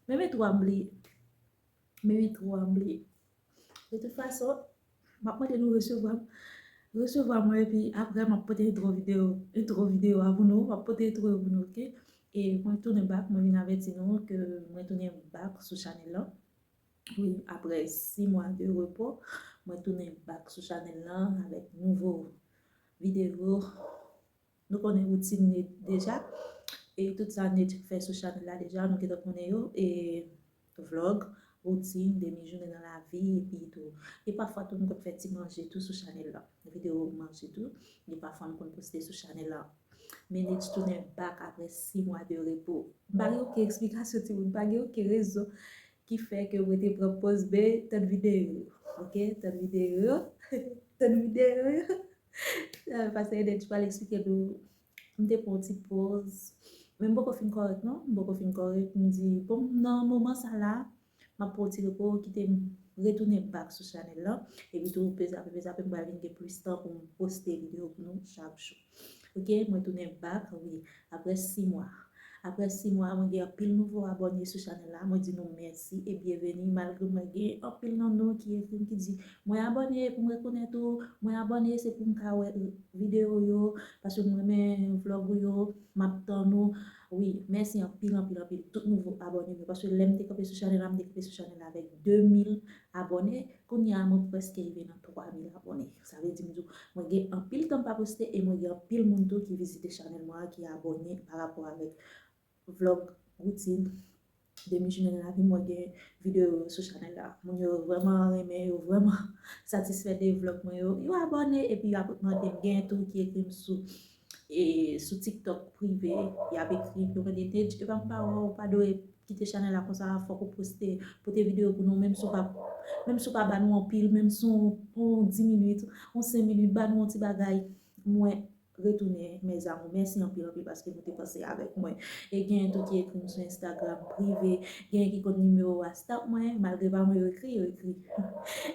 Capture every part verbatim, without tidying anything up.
Menm entwo a m bliye. Menm entwo a m bliye. De tout fason, m ap mande nou resevwa m. Resevwa mwen, epi apre m ap pote entwo videyo, entwo videyo a pou nou. M ap pote entwo yo pou nou, oke? E mwen tounen back, mwen vin avèti nou ke mwen tounen back sou chanèl lan. Wi, apre sis mwa de repo, mwen tounen back sou chanèl lan avèk nouvo videyo. Nou konnen woutin Ned deja. E tout sa Ned fè sou chanèl la deja, nou gentan konnen yo. E vlog, woutin, demi jounen nan lavi, epi tou. E pafwa tou, nou konn fè ti manje tou sou chanèl la. Videyo manje tou. E pafwa, nou konn poste sou chanèl la. Men Ned tounen back apre sis mwa de repo. M pa gen okenn eksplikasyon, timoun, m pa gen okenn rezon ki fè ke mwen te pran pòz, men tann videyo yo. Oke? Tann videyo yo. Tann videyo yo. Paske Ned pral eksplike nou. M te pran yon ti pòz. Men m poko fin kòrèk, non. M poko fin kòrèk. M di, bon, nan moman sa la, m ap pran yon ti repo, kite m retounen back sou chanèl lan. Epi tou, pezape, pezape, m pral vin gen plis tan pou m poste videyo pou nou chak jou. Oke, mwen tounen back, wi, apre sis mwa. Apre sis mwa, mwen gen anpil nouvo abòne sou chanèl la. Mwen di nou mèsi e byenveni, malgre mwen gen anpil nan nou ki ekri m, ki di, mwen abòne pou m rekonèt ou, mwen abòne se pou m ka wè videyo yo, paske m renmen vlog ou yo, m ap tann ou. Wi, mèsi anpil, anpil, anpil, tout nouvo abòne m yo, paske lè m te kanpe sou chanèl la, m te kanpe sou chanèl la avèk de mil abòne. Kounye a, mwen prèske rive nan twa mil abòne. Sa vle di, m di w, mwen gen anpil tan m pa poste e mwen gen anpil moun tou ki vizite chanèl mwen an, ki abòne pa rapò avèk vlog, woutin, demi jounen nan lavi m, mwen gen videyo yo sou chanèl la. Moun yo vrèman renmen, yo vrèman satisfè de vlog mwen yo. Yo abòne epi y ap mande m, gen tou ki ekri m sou, e, sou TikTok prive, y ap ekri m, yo mande, Ned, e pa m pa wè w, pa dwe kite chanèl la konsa, fòk ou poste, pote videyo pou nou, menm si w pa, menm si w pa ba nou anpil, menm si w, yon dis minit, yon senk minit, ba nou yon ti bagay. Mwen retounen, mes amours. Mèsi anpil, anpil, paske nou te panse avèk mwen. E gen tou ki ekri m sou Instagram prive, gen ki konn nimewo WhatsApp mwen, malgre pa mwen yo ekri, yo ekri.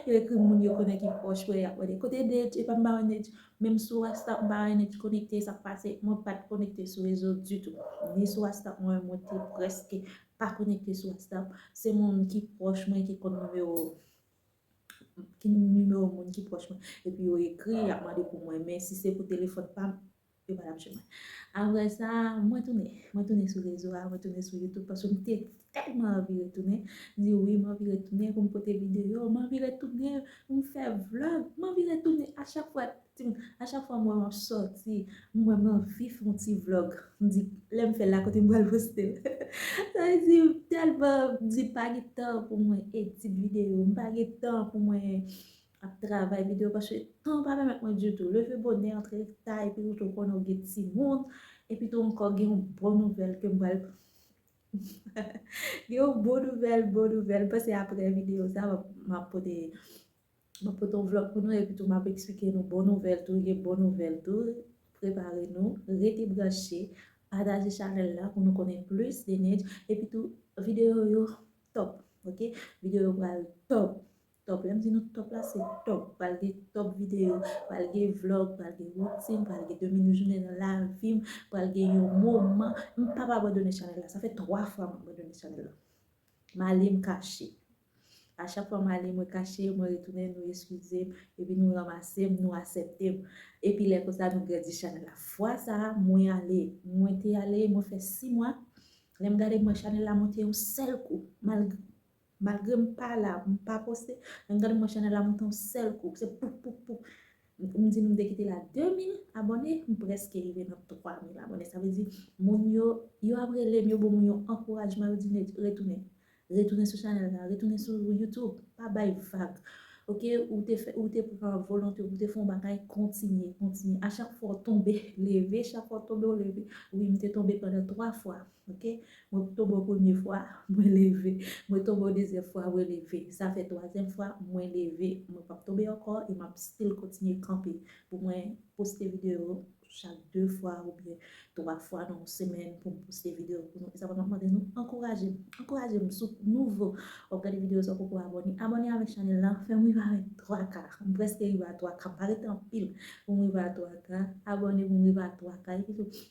Yo ekri moun yo konnen ki pwòch mwen, y ap mande, kote Ned, e pa m pa wè Ned. Menm sou WhatsApp, m pa wè Ned konekte, sa k pase, mwen pa t konekte sou rezo ditou. Ni sou WhatsApp mwen, mwen te prèske pa konekte sou WhatsApp. Se moun ki pwòch mwen ki konn nimewo, ki nimewo moun ki pwòch mwen. Epi yo ekri, y ap mande pou mwen. Men si se pou telefòn pa m, yo pa t ap jwenn mwen. Apre sa, mwen tounen. Mwen tounen sou rezo a, mwen tounen sou YouTube, paske m te tèlman anvi retounen. M di wi, m anvi retounen pou m pote videyo, m anvi retounen pou m fè vlog, m anvi retounen. A chak fwa, timoun, a chak fwa m wè m ap sòti, m wè m anvi fè yon ti vlog. M di, lè m fè l la, kote m pral poste l? Sa vle di, m tèlman, m di, pa gen tan pou mwen edit videyo, m pa gen tan pou mwen ap travay videyo, paske tan pa pèmèt mwen ditou. Leve bonè, antre ta, epi ou tou konnen ou gen timoun, epi tou ankò gen yon bon nouvèl ke m pral gen yon bon nouvèl, bon nouvèl. Panse apre videyo sa, m ap, m ap pote, m ap pote yon vlog pou nou, epi tou m ap eksplike nou bon nouvèl tou, gen bon nouvèl tou. Prepare nou, rete branche, pataje chanèl la pou nou konnen plis de Ned, epi tou videyo yo top, oke? Videyo yo pral top. Top. Lè m di nou top la, se top. Pral gen top videyo, pral gen vlog, pral gen woutin, pral gen de minit jounen nan lavi m, pral gen yon moman. M p ap abandone chanèl la. Sa fè twa fwa m abandone chanèl la. M ale, m kache. A chak fwa m ale, mwen kache, mwen retounen, nou eskize m, epi nou ranmase m, nou aksepte m. Epi lè konsa, nou grandi chanèl la. Fwa sa a, mwen ale, mwen te ale, mwen fè sis mwa. Lè m gade, mwen chanèl la monte yon sèl kou. Malgre Malgre m pa la, m pa poste, men gade mwen chanèl la monte yon sèl kou. Se pouf, pouf, pouf. M di nou m te kite la de mil abòne, m prèske rive nan twa mil abòne. Sa vle di, moun yo, yo ap rele m, yo ban moun yo ankourajman, yo di, Ned, retounen. Retounen sou chanèl la, retounen sou YouTube. Pa bay vag. Oke, ou te fè, ou te pran volonte, ou te fè yon bagay, kontinye, kontinye. A chak fwa w tonbe, leve, chak fwa w tonbe, w leve. Wi, m te tonbe pandan twa fwa. Oke? Mwen tonbe premye fwa, mwen leve. Mwen tonbe dezyèm fwa, mwen leve. Sa fè twazyèm fwa, mwen leve. Mwen p ap tonbe ankò e m ap still kontinye kanpe pou mwen poste videyo chak de fwa oubyen twa fwa nan yon semèn pou m poste videyo pou nou. E sa fè m ap mande nou ankouraje m. Ankouraje m si w nouvo, w ap gade videyo sa w poko abòne. Abòne avèk chanèl la, fè m rive avèk twa K. M prèske rive a twa K. M pa rete anpil pou m rive a twa K. Abòne pou m rive a twa K. Epi tou,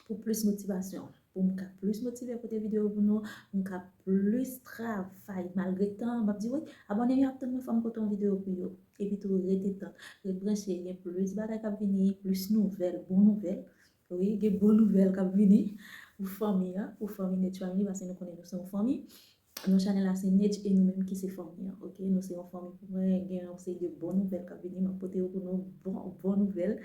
pou plis motivasyon. pou m ka plis motive pote videyo pou nou, pou m ka plis travay malgre tan, m ap di wi, abòne yo ap tann mwen, fò m pote yon videyo pou yo. Epi tou rete tann, ret branche, gen plis bagay k ap vini, plis nouvèl, bon nouvèl. Wi, gen bon nouvèl k ap vini pou fanmi an, pou fanmi Nedj Family, paske nou konnen nou se yon fanmi. Non chanèl la se Nedj e nou menm ki se fanmi an, oke? Nou se yon fanmi pou mwen, gen yon seri de bon nouvèl k ap vini, m ap pote yo pou nou, bon, bon nouvèl.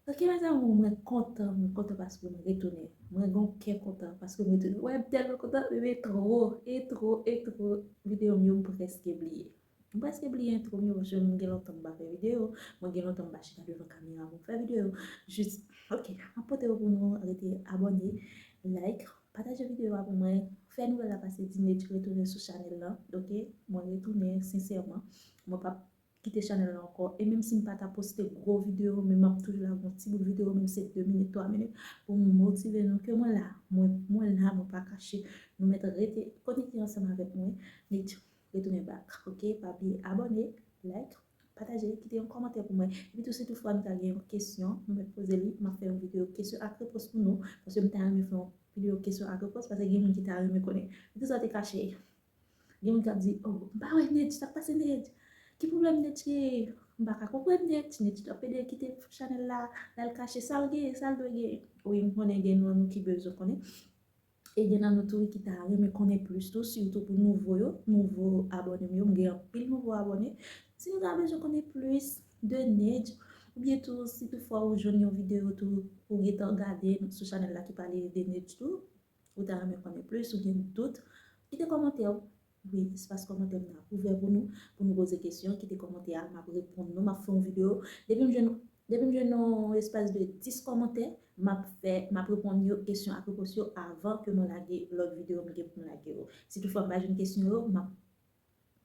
Oke, mes amours, mwen kontan, mwen kontan paske mwen retounen. Mwen gen yon kè kontan paske mwen retounen. Wè, m tèlman kontan, men e two, e two, e two, videyo m yo m prèske bliye. M prèske bliye entwo m yo, paske mwen gen lontan m pa fè videyo, mwen gen lontan m pa chita devan kamera pou m fè videyo. Jis, oke, m ap pote yo pou nou, rete abòne, like, pataje videyo a pou mwen, fè nouvèl la pase, di Nedj retounen sou chanèl la, oke? Mwen retounen, sensèman. Mwen p ap kite chanèl la ankò. E menm si m pa ta poste gwo videyo, men m ap toujou lage yon ti bout videyo, menm se de minit, twa minit, pou m motive nou ke mwen la, mwen, mwen la, mwen pa kache. Nou mèt rete konekte ansanm avèk mwen. Nedj retounen back, oke? Pa bliye abòne, like, pataje, kite yon kòmantè pou mwen. Epi tou, si toutfwa nou ta gen yon kesyon, nou mèt poze li, m ap fè yon videyo kesyon ak repons pou nou, paske m ta renmen fè yon videyo kesyon ak repons, paske gen moun ki ta renmen konnen. Epi tou sa te kache. Gen moun k ap di, oh, m pa wè Nedj, sa k pase Nedj? Ki pwoblèm Nedj genyen? M pa ka konprann Nedj. Nedj t ap pede kite chanèl la, l al kache sa l genyen, sa l dwe genyen. Wi, m konnen gen nan nou ki bezwen konnen. E gen nan nou tou ki ta renmen konnen plis tou, sitou pou nouvo yo, nouvo abòne m yo. M gen anpil nouvo abòne. Si nou ta bezwen konnen plis de Nedj, oubyen tou, si toutfwa ou jwenn yon videyo tou, ou gentan gade sou chanèl la ki pale de Nedj tou, ou ta renmen konnen plis, ou gen dout, kite kòmantè w. Wi, espas kòmantè m nan ap ouvè pou nou, pou nou poze kesyon, kite kòmantè a, m ap reponn nou, m ap fè yon videyo. Depi m jwenn, depi m jwenn yon espas de dis kòmantè, m ap fè, m ap reponn yo, kesyon ak repons yo avan ke mwen lage lòt videyo m gen pou m lage yo. Si toutfwa m pa jwenn kesyon yo, m ap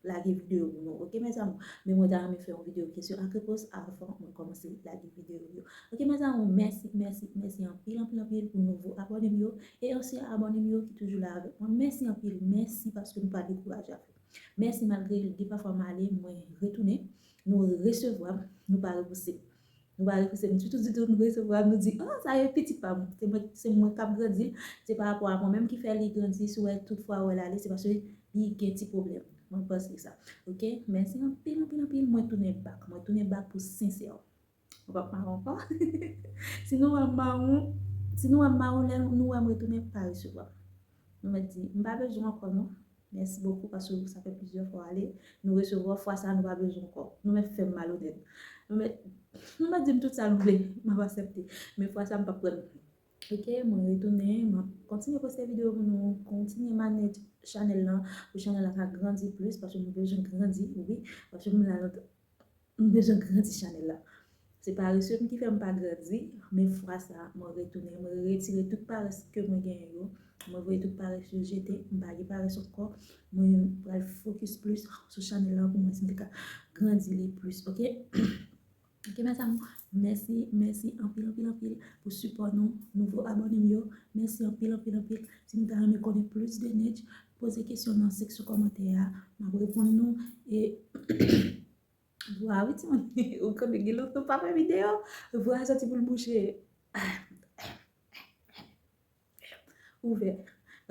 lage videyo pou nou, oke, mes amours? Men mwen ta renmen fè yon videyo kesyon ak repons avan mwen kòmanse lage videyo yo. Oke, mes amours, mèsi, mèsi, mèsi anpil, anpil, anpil pou nouvo abòne m yo e ansyen abòne m yo ki toujou la avèk mwen. Mèsi anpil, mèsi paske nou pa dekouraje avè m. Mèsi malgre gen pafwa m ale, mwen retounen. Nou resevwa m, nou pa repouse m. Nou pa repouse m ditou, ditou, nou resevwa m, nou di, ah, sa e pitit pa m. Se mwen, se mwen k ap grandi l. Se pa rapò a mwen menm ki fè li grandi. Si w wè toutfwa w wè l ale, se paske li gen ti pwoblèm. Mwen panse sa. Oke? Mèsi anpil, anpil, anpil. Mwen tounen back. Mwen tounen back pou sensè. Mwen p ap mawon ankò. Si nou wè m mawon, si nou wè m mawon, lè nou wè m retounen, pa resevwa m. Nou mèt di, m pa bezwen w ankò non. Mèsi bokou paske sa fè plizyè fwa w ale. Nou resevwa w, fwa sa a nou pa bezwen w ankò. Nou mèt fè m malonèt. Nou mèt, nou mèt di m tout sa nou vle, m ap aksepte. Men fwa sa a m p ap pran l. Oke, mwen retounen, m ap kontinye poste videyo pou nou, kontinye manage chanèl lan, pou chanèl la ka grandi plis, paske nou bezwen grandi, wi, paske nou la nan M bezwen grandi chanèl la. Se parese m ki fè m pa grandi, men fwa sa a, mwen retounen, mwen retire tout parès ke mwen genyen yo. Mwen voye tout parès yo jete, m pa gen parès ankò. Mwen pral fokis plis sou chanèl la pou mwen si m te ka grandi li plis, oke? Oke, mes amours, mèsi, mèsi anpil, anpil, anpil pou sipò nou, nouvo abòne m yo. Mèsi anpil, anpil, anpil. Si nou ta renmen konnen plis de Nedj, poze kesyon nan seksyon kòmantè a, m ap reponn nou. E Vwa wi timoun, ou konnen gen lontan pa fè videyo. Vwa a soti pou l bouche. Ouvè.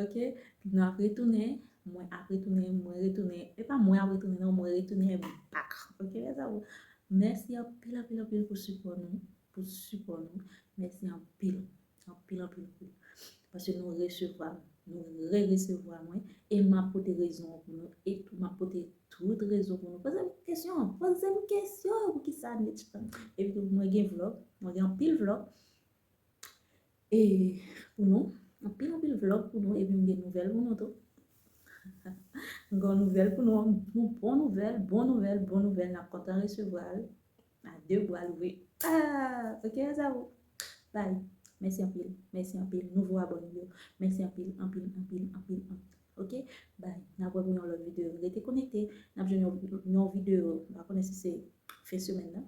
Oke? Nou ap retounen, mwen ap retounen, mwen retounen. E pa mwen ap retounen non, mwen retounen back. Oke, mes amours? Mèsi anpil, anpil, anpil pou sipò nou, pou sipò nou. Mèsi anpil. Anpil, anpil, anpil. Paske nou resevwa m, nou re-resevwa mwen, e m ap pote rezon an pou nou, e tou m ap pote tout rezon pou nou. Poze m kesyon, poze m kesyon, poukisa Nedj? Epi tou, mwen gen vlòg, mwen gen anpil vlòg. E pou nou, anpil, anpil vlòg pou nou, epi m gen nouvèl pou nou tou. M gen nouvèl pou nou, yon bon nouvèl, bon nouvèl, bon nouvèl, n ap kontan resevwa l. A de bra louvri. Ah, oke, mes amours. Bye. Mèsi anpil. Mèsi anpil. Nouvo abòne yo. Mèsi anpil, anpil, anpil, anpil, anpil. Oke? Bye. N ap wè pou yon lòt videyo. Rete konekte. N ap jwenn yon, yon videyo. M pa konnen si se fen semèn nan.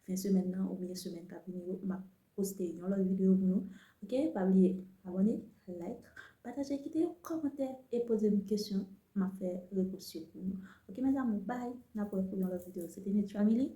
Fen semèn nan oubyen semèn k ap vini yo, m ap poste yon lòt videyo pou nou. Oke? Pa bliye abòne, like, pataje, kite yon kòmantè e poze m kesyon. M ap fè repons yo pou nou. Oke, mes amours, bye. N ap wè pou yon lòt videyo. Se te Nedj Family.